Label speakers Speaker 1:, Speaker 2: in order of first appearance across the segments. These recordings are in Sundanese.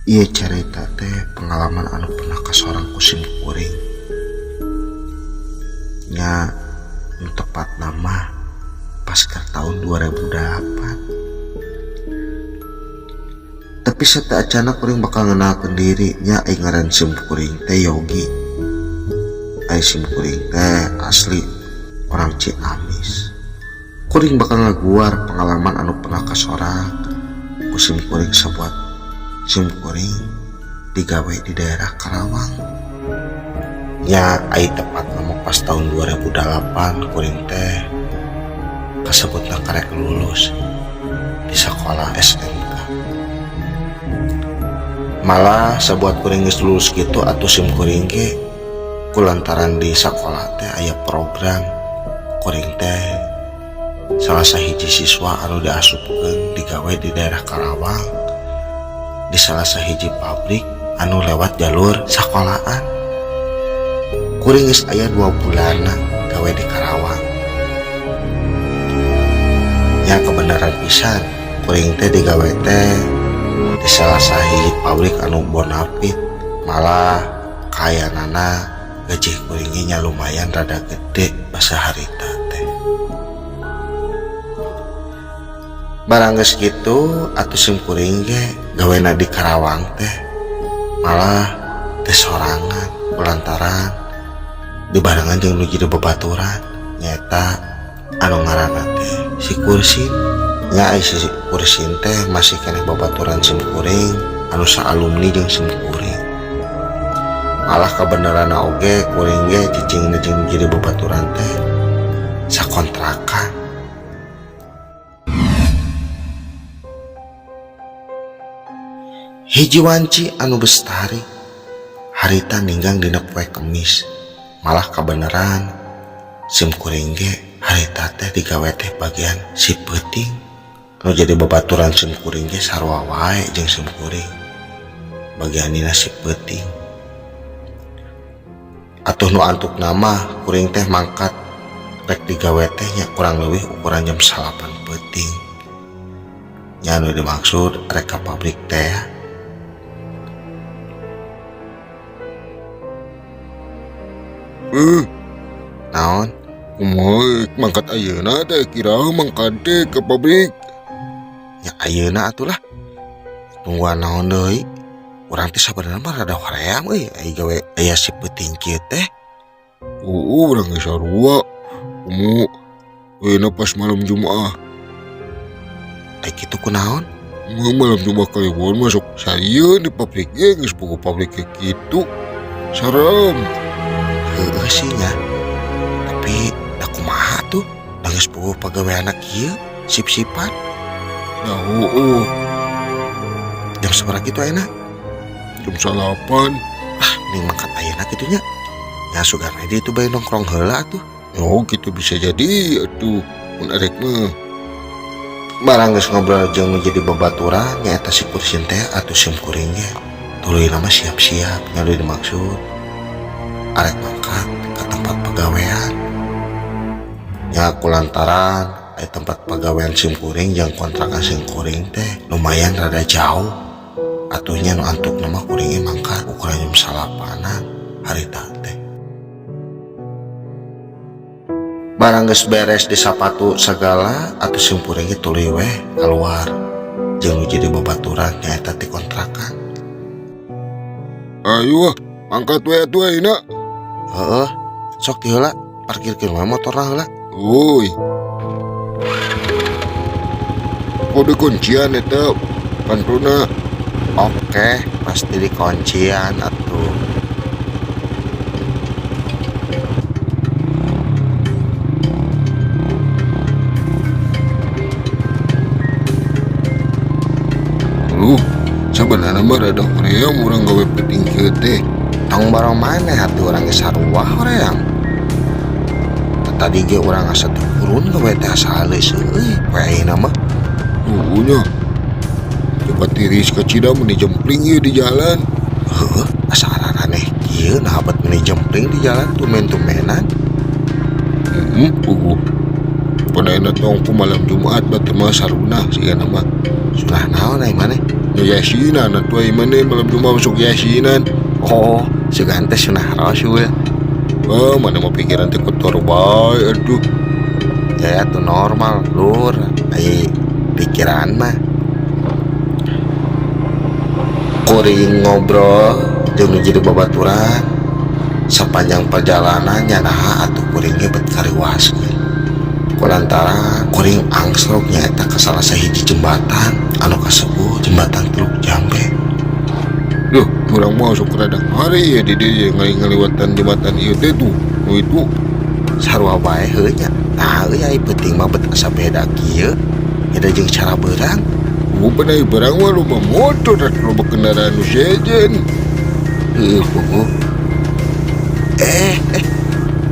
Speaker 1: Ieu carita teh pengalaman anu pernah kasorang ku sim kuring. Nya nu tepatna mah pas keur tahun 2008. Tapi sateuacanna kuring bakal ngenalkeun diri nya, ai ngaran sim kuring teh Yogi. Ai sim kuring teh asli orang Ciamis. Kuring bakal ngaguar pengalaman anu pernah kasorang ku sim kuring sabuat sim kuring digawe di daerah Karawang. Nya ai tepatna mah pas tahun 2008 kuring teh kasebutna karek lulus di sekolah SMK. Malah sabuat kuring geus lulus gitu atuh sim kuring ge kulantaran di sekolah teh aya program, kuring teh salah sahiji siswa anu diasupkeun digawe di daerah Karawang di salah sahiji pabrik anu lewat jalur sekolahan. Kuring geus aya 2 bulanan gawe di Karawang. Nya kebenaran pisan kuring teh digawe teh di salah sahiji pabrik anu bonafit, malah kayanana gaji kuring ge nya lumayan rada gede basa harita teh. Barang geus kitu atuh sim kuring ge gawena di Karawang teh malah teh sorangan kulantaran dibarengan jeung nu jadi babaturan nyaeta anu ngaranna teh si Kursin. Nya ai si Kursin teh masih keneh babaturan sim kuring anu saalumni jeung sim kuring. Malah kabeneranna oge kuring ge cicingna jeung nu jadi babaturan teh sakontrakan. Hiji wanci anu bestari harita ninggang dina poe Kemis. Malah kabeneran sim kuring ge harita teh digawe teh bagian si peuting. Nu jadi babaturan sim kuring ge sarua wae jeung sim kuring bagian dina si peuting. Atuh nu antukna mah kuring teh mangkat rek digawe teh nya kurang leuwih ukuran jam 9 peuting. Nya anu dimaksud rek ka pabrik teh. Naon?
Speaker 2: Kumaha mangkat ayeuna teh kira mangkat teh ke pabrik?
Speaker 1: Ya ayeuna atuh lah. Tungguan naon deui? Urang teh sabenerna mah rada hoream euy, ai gawe aya si peuting kieu teh.
Speaker 2: Heueuh, urang geus sarua. Komo ayeuna pas malam Jumaah.
Speaker 1: Ai kitu kunaon?
Speaker 2: Mun malam Jumaah kaliwon masuk sarieun di pabrik ge geus boga pabrik ge kitu. Sarem.
Speaker 1: Heueuh sih nya. Tapi da kumaha tuh? Da geus boga pagaweanna kieu, sip-sipan.
Speaker 2: Da heueuh.
Speaker 1: Jam sabaraha kitu ayeuna?
Speaker 2: Jam 9.
Speaker 1: Ah, mending mangkat ayeuna kitu nya. Ya sugan we ditu bae nongkrong heula atuh.
Speaker 2: Oh, kitu bisa jadi atuh mun arek mah.
Speaker 1: Barang geus ngobrol jeung nu jadi babaturan nyaeta si Kursin teh atuh sim kuring ge. Tuluy mah siap-siap nya nu dimaksud arek mangkat ke tempat pagawean. Nya kulantaran aya tempat pagawean sim kuring jeung kontrakan sim kuring teh lumayan rada jauh. Atuh nya nu antukna mah kuring ge mangkat ukuran jam 9-an harita teh. Barang geus beres di sapatu segala atuh sim kuring ge tuluy weh keluar jeung nu jadi babaturan nyaeta ti kontrakan.
Speaker 2: Ayo ah, mangkat we atuh ayeuna.
Speaker 1: Heeh, sok ti heula parkirkeun we motorna heula.
Speaker 2: Euy. Kode kuncian eta pantuna.
Speaker 1: Oke, pasti dikuncian atuh.
Speaker 2: Aduh, sabenerna mah rada hoream urang gawe peuting kieu teh.
Speaker 1: Tong barang maneh atuh urang ge sarua hoream. Tadi ge urang asa teu purun gawe teh asa halus euy, poe ayeuna mah.
Speaker 2: Heueuh nya. Coba tiris ka Cida meni jempling ieu di jalan.
Speaker 1: Heueuh, asa araraneh kieu naha bet meni jempling di jalan tumen-tumenan.
Speaker 2: Heeh, puguh. Panaena tong ku malam Jumat batur mah sarunah sigana mah.
Speaker 1: Sunah naon ai maneh?
Speaker 2: Nya yasinan atuh ai maneh malam Jumat masuk yasinan.
Speaker 1: Oh, sugan teh sunah Rasul.
Speaker 2: Ah, maneh mah pikiran teh kotor bae aduh.
Speaker 1: Ya tuh normal, lur. Ai pikiran mah. Kuring ngobrol jeung nu jadi babaturan sepanjang perjalanan, nya naha atuh kuring ge bet kariwaskeun kulantaran kuring angsrok nyaeta ka salah sahiji jembatan anu kasebut Jembatan Teluk Jambe.
Speaker 2: Duh, urang mah sok rada ngari ya di dieu ngaliwatan jembatan ieu teh tuh. Nu itu.
Speaker 1: Sarua bae heuh nya. Nah euy, ai penting mah bet asa beda kieu, beda jeung cara beurang.
Speaker 2: Bukan ai beurang mah loba motor dan loba kendaraan nu sejen.
Speaker 1: Heuh, puguh. Eh eh,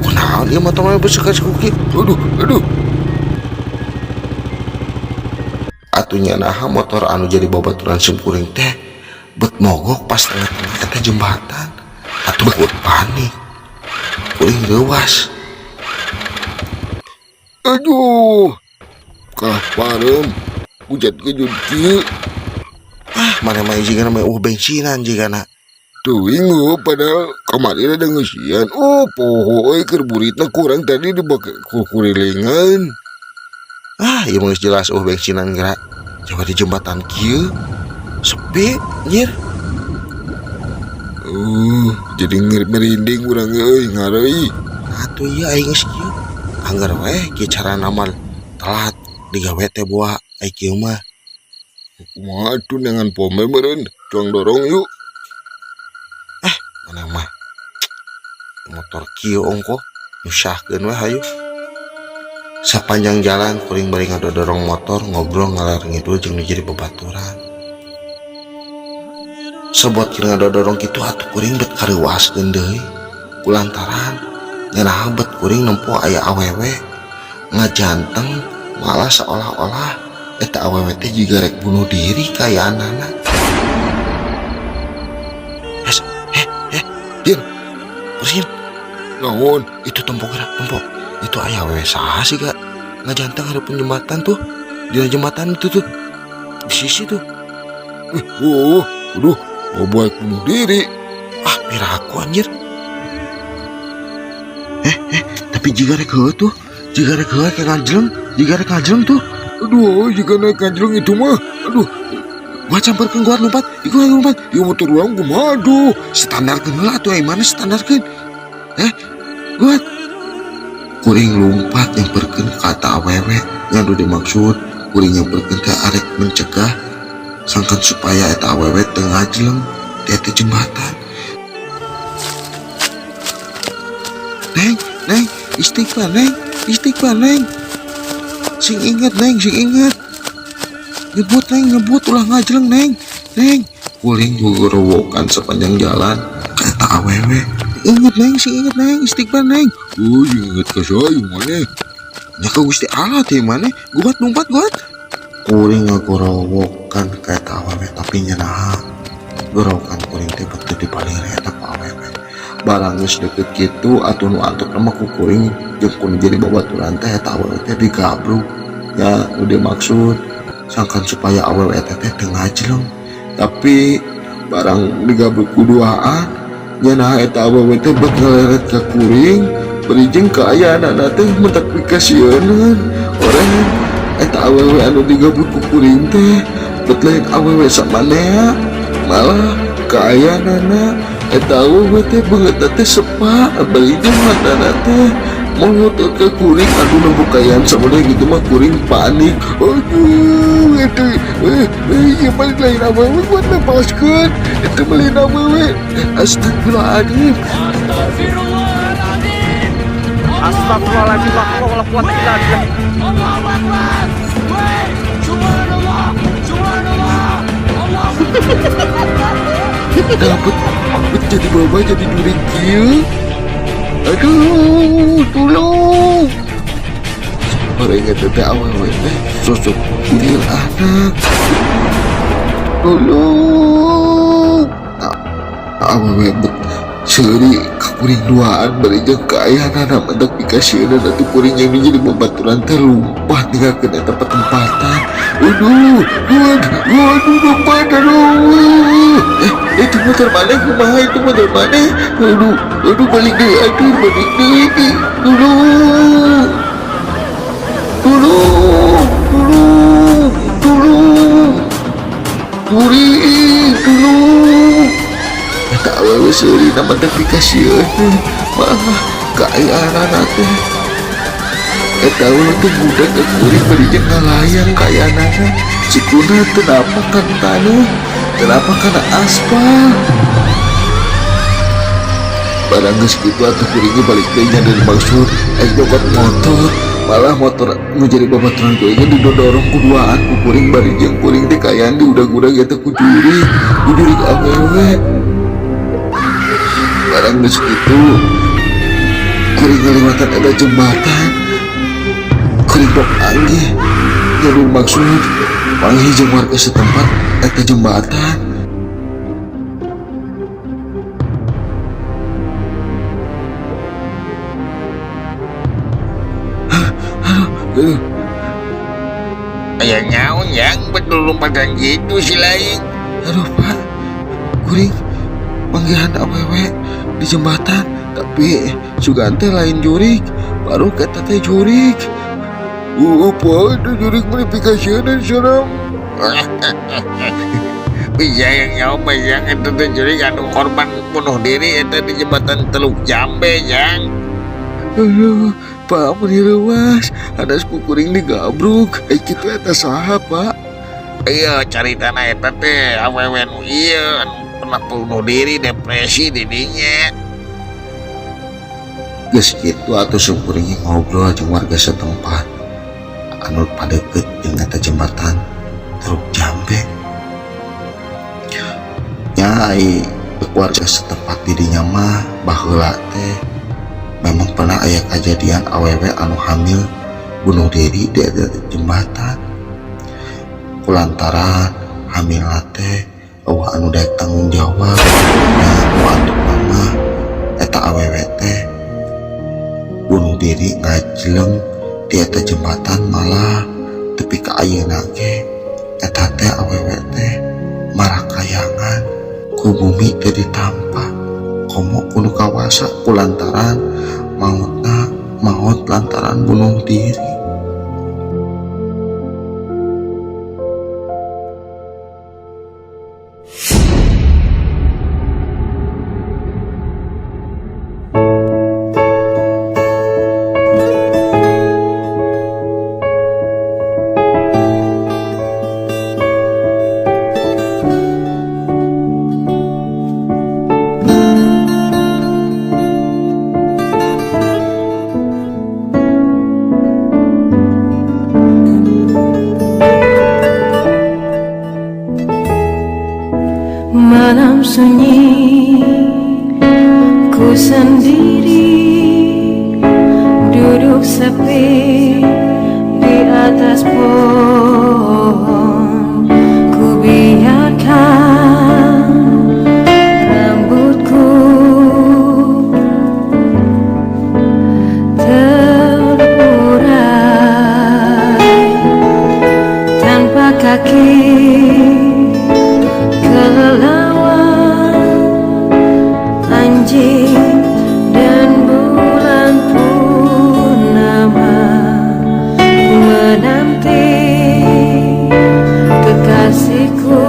Speaker 1: kunaon ieu motor mah besuk kieu?
Speaker 2: Aduh, aduh.
Speaker 1: Atuh nya naha motor anu jadi babaturan simkuring teh bet mogok pas tengah-tengah eta jembatan. Atuh kuring panik, kuring reuwas.
Speaker 2: Aduh. Kalah pareum. Hujat kejut kieu.
Speaker 1: Ah, maneh mah jigana mah euweuh bensinan jigana.
Speaker 2: Teuing heuh, padahal kamari ada ngeusian. Oh, poho euy, keur buritna kurang tadi dibake kurilingan.
Speaker 1: Ah, ieu mah geus jelas euweuh bensinan geura. Coba di jembatan kieu sepi nyir.
Speaker 2: Jadi merinding urang euy, ngareuy.
Speaker 1: Atuh ieu aing geus kieu. Angger weh kieu carana mah telat digawe teh boa ai kieu mah.
Speaker 2: Kumaha atuh neangan pom meureun, cuang dorong yuk.
Speaker 1: Eh, maneh mah motor kieu ongkoh nyusahkeun we hayu. Sapanjang jalan kuring bari ngadodorong motor ngobrol ngalar ngidul jeung nu jadi babaturan. Sebot keur ngadodorong kitu atuh kuring bet kareuwaskeun deui. Kulantaran ngeunah bet kuring nempo aya awewe ngajanteng, malah seolah-olah eta awewe teh jiga rek bunuh diri kayaanana. Eh, eh, eh, Din, kursin.
Speaker 2: Naon?
Speaker 1: Itu tempo gerak, tempo. Itu aya awewe saha sih gak ngajanteng hareupeun jembatan tuh. Di jembatan itu tuh. Di sisi tuh.
Speaker 2: Oh, aduh, mau buat bunuh diri.
Speaker 1: Ah, piraku anjir. Eh, eh, tapi jiga rek heueuh tuh. Jiga rek heueuh kayak ngajleng, jiga rek ngajleng tuh.
Speaker 2: Aduh, jiga naik ngajleng itu mah. Aduh,
Speaker 1: gua camperkeun, gua lompat, gua lompat.
Speaker 2: Ieu motor urang kumaha aduh.
Speaker 1: Standarkeun heula atuh, ai mana standarkeun? Eh, gua kuring lompat nyamperkeun ka eta awewe. Nya nu dimaksud kuring nyamperkeun teh arek mencegah sangkan supaya eta awewe teu ngajleng di eta jembatan. Neng, neng, istighfar neng, istighfar neng. Sing inget neng, sing inget. Nyebut neng, nyebut ulah ngajleng neng, neng. Kuring gugorowokan sepanjang jalan ka eta awewe. Inget neng, sing inget neng, istighfar neng.
Speaker 2: Oh, inget ka saya maneh.
Speaker 1: Nya ka Gusti Allah teh maneh, gubat lompat gubat. Kuring ngagorowokan ka eta awewe tapi nya naha. Gorowokan kuring teh betul dipalire eta ku awewe. Barang geus deket kitu atuh nu antukna mah ku kuring jeung ku nu jadi babaturan teh eta awewe teh digabrug. Ya nu dimaksud sangkan supaya awewe eta teh teu ngajleng. Tapi barang digabrug ku duaan nya naha eta awewe teh bet ngeleret ka kuring, bari jeung kaayaanana teh mentak pikasieuneun. Oreng eta awewe anu digabrug ku kuring teh bet lain awewe samanea, malah kaayaanana eta awewe teh beungeutna teh sepa, bari jeung matana teh melotot ke kuring. Aduh, nempo kaayaan samanea gitu mah kuring panik.
Speaker 2: Aduh, itu ieu mah lain awewe, buat lepaskeun. Itu mah lain awewe.
Speaker 1: Astagfirullahaladzim.
Speaker 3: Astagfirullahaladzim.
Speaker 4: Astagfirullahaladzim, la haula wala quwata illa billah.
Speaker 3: Allahu Akbar. Weh, subhanallah, subhanallah. Allah.
Speaker 1: Dapet, bet jadi berubah jadi jurig kieu. Aduh, tolong. Orang ingat teh awewe teh sosok kuntilanak. Tolong. Awewe bet
Speaker 2: Seuri ka kuring duaan bari jeung kaayaanana matak pikasieun atuh kuring yang jadi babaturan teh lumpah ninggalkeun eta patempatan. Aduh, aduh, aduh, lompat, aduh. Eh, itu motor mana, kumaha itu motor mana? Aduh, aduh, balik deui, aduh, balik deui, tolong, tolong, tolong, tolong, kuring, tolong. Eta awewe seurina mah teh pikasieun malah kaayaanana teh. Eta awewe teh ngudag ka kuring bari jeung ngalayang kaayaanana. Sukuna teu napak kana taneuh, teu napak kana aspal. Barang geus kitu atuh kuring ge balik deui nya dari maksud ek nyokot motor, malah motor nu jadi babaturan kuring ge didodorong ku duaan ku kuring bari jeung kuring teh kaayaan diudag-udag eta ku jurig, ku jurig awewe. Barang geus kitu kuring ngaliwatan eta jembatan, kuring pok anggih nya maksud panggih jeung warga setempat eta jembatan. Aduh,
Speaker 5: Aya nyaon yang betul lompatan gitu si lain.
Speaker 2: Aduh Pak, kuring manggihan awewe di jembatan, tapi sugan teh lain jurig, baru eta teh jurig. Apa itu jurig modifikasi dan serem.
Speaker 5: Bisa yang nyawa bayang itu teh jurig anu korban bunuh diri itu di jembatan Teluk Jambe yang.
Speaker 2: Aduh, Pak, meni reuas, ada kuring digabruk. Eh kitu eta saha, Pak?
Speaker 5: Iya, cari tanah eta teh awewe nu ieu anu pernah bunuh diri depresi didinya.
Speaker 1: Geus kitu atuh simkuring ngobrol jeung warga setempat anu padeukeut jeung eta jembatan Teluk Jambe. Nya ai warga setempat didinya mah baheula teh memang pernah aya kejadian awewe anu hamil bunuh diri di eta jembatan. Kulantaran hamil teh euweuh anu daek tanggung jawab. Nah, nu antupna mah eta awewe teh bunuh diri ngajleng di eta jembatan, malah tepi ka ayeuna ge eta teh awewe teh marakayangan ku bumi teh ditampa komo ku nu kawasa kulantaran mautna maut lantaran bunuh diri.
Speaker 6: Malam sunyi, ku sendiri duduk sepi di atas pohon. Ku biarkan rambutku terurai tanpa kaki kelelawar, anjing, dan bulan purnama menanti kekasihku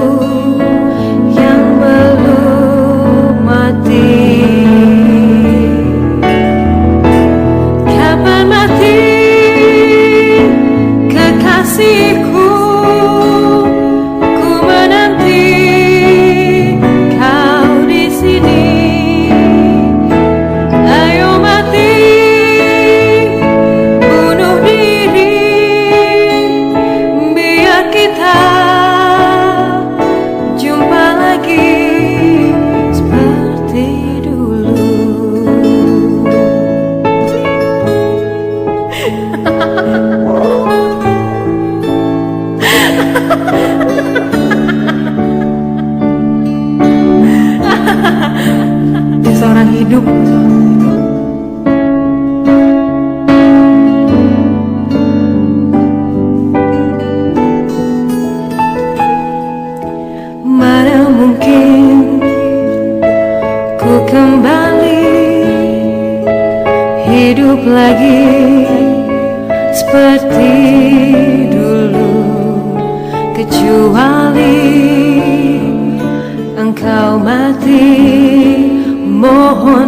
Speaker 6: yang belum mati. Kapan mati kekasihku? Ku menanti kau di sini. Ayo mati, bunuh diri, biar kita jumpa lagi seperti dulu. Dia seorang Kecuali engkau mati. Mohon.